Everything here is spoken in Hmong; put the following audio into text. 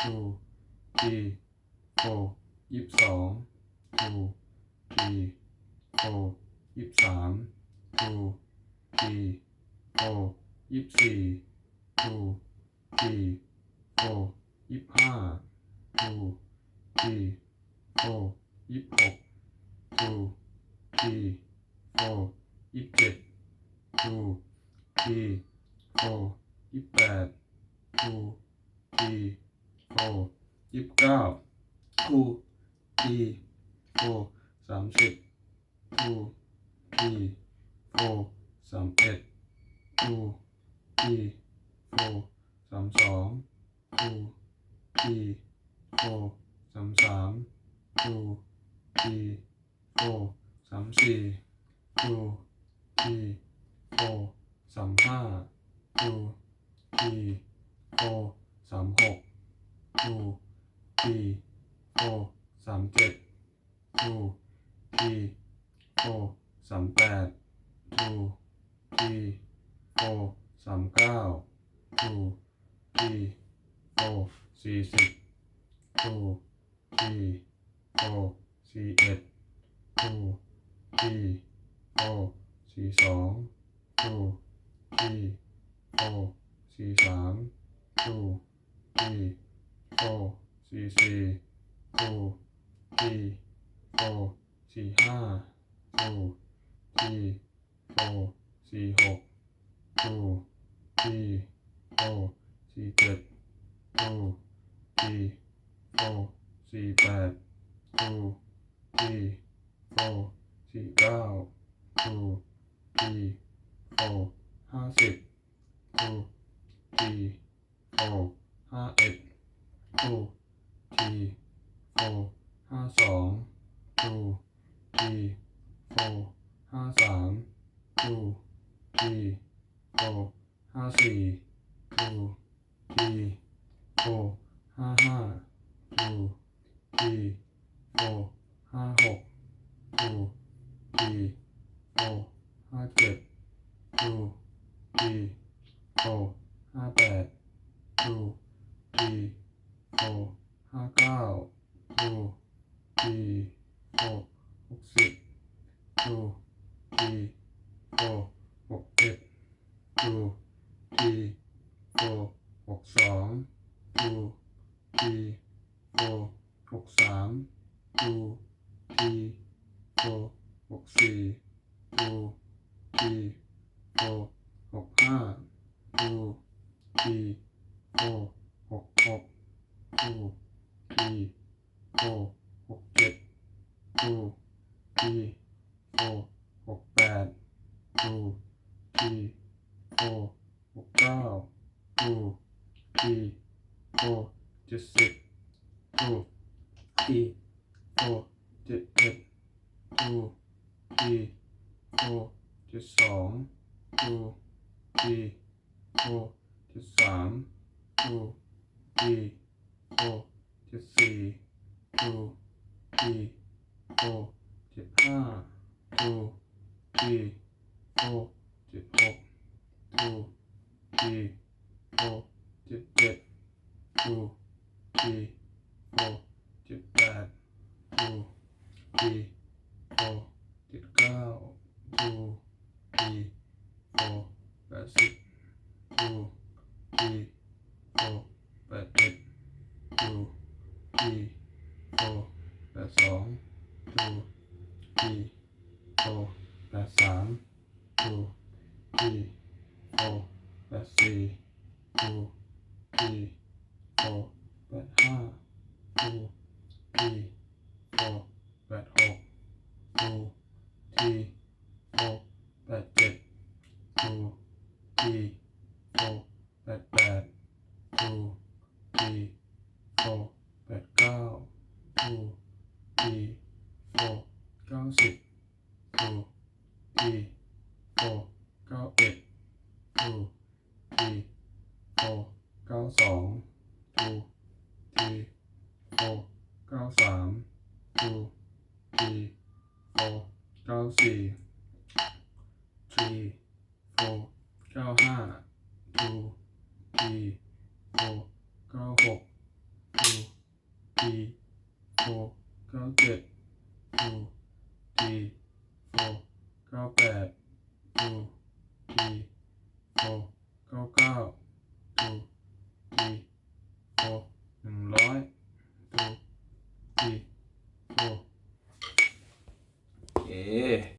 two three four ยี่สิบสอง two three four ยี่สิบสาม two three four ยี่สิบสี่ two three four ยี่สิบห้า two three four ยี่สิบหก two three four ยี่สิบเจ็ด two three four ยี่สิบแปด two three four ยี่สิบเก้า two three four สามสิบ two three four สามสิบเอ็ด two three four สามสิบสอง two three four สามสิบสาม two three four สามสิบสี่ two three four สามสิบห้า two three four สามสิบหก two three four สามสิบเจ็ด two three four สามสิบแปด two three four สามสิบเก้า two three four สี่สิบ two three four สี่สิบเอ็ด two three four สี่สิบสอง two three four สี่สิบสาม two three four สี่สิบสี่ two three four สี่สิบห้า two three four สี่สิบหก two three four สี่สิบเจ็ด two three four สี่สิบแปด two three four สี่สิบเก้า two three four ห้าสิบ two three four ห้าสิบเอ็ด two three four ห้าสิบสอง two three four ห้าสิบสาม two three four ห้าสิบสี่ two three four ห้าสิบห้า two three four ห้าสิบหก two three four ห้าสิบเจ็ด two three four ห้าสิบแปด two three four ห้าสิบเก้า two three four หกสิบ two three four หกสิบเอ็ด two three four หกสิบสอง two three four หกสิบสาม two three four หกสิบสี่ two three four หกสิบห้า two three four หกสิบหก two three four หกสิบเจ็ด two three four หกสิบแปด two three four หกสิบเก้า two three four เจ็ดสิบ two three four เจ็ดสิบเอ็ด two three four เจ็ดสิบสอง two three four เจ็ดสิบสาม two three four เจ็ดสิบสี่ two three four เจ็ดสิบห้า two three four เจ็ดสิบหก two three four เจ็ดสิบเจ็ด two three four เจ็ดสิบแปด two three four เจ็ดเก้า two three four แปดสิบ two three four แปดเอ็ด two three four แปดสอง two three four แปดสาม two three four แปดสี่ two three four แปดห้า two three four แปดหก two three four แปดเจ็ด two three four แปดแปด two three four แปดเก้า two three four เก้าสิบ two three four เก้าเอ็ด two three four เก้าสอง two three four เก้าสาม two three four เก้าสี่ three four เก้าห้า two three four เก้าหก two three four เก้าเจ็ด two three four เก้าแปด two three four เก้าเก้า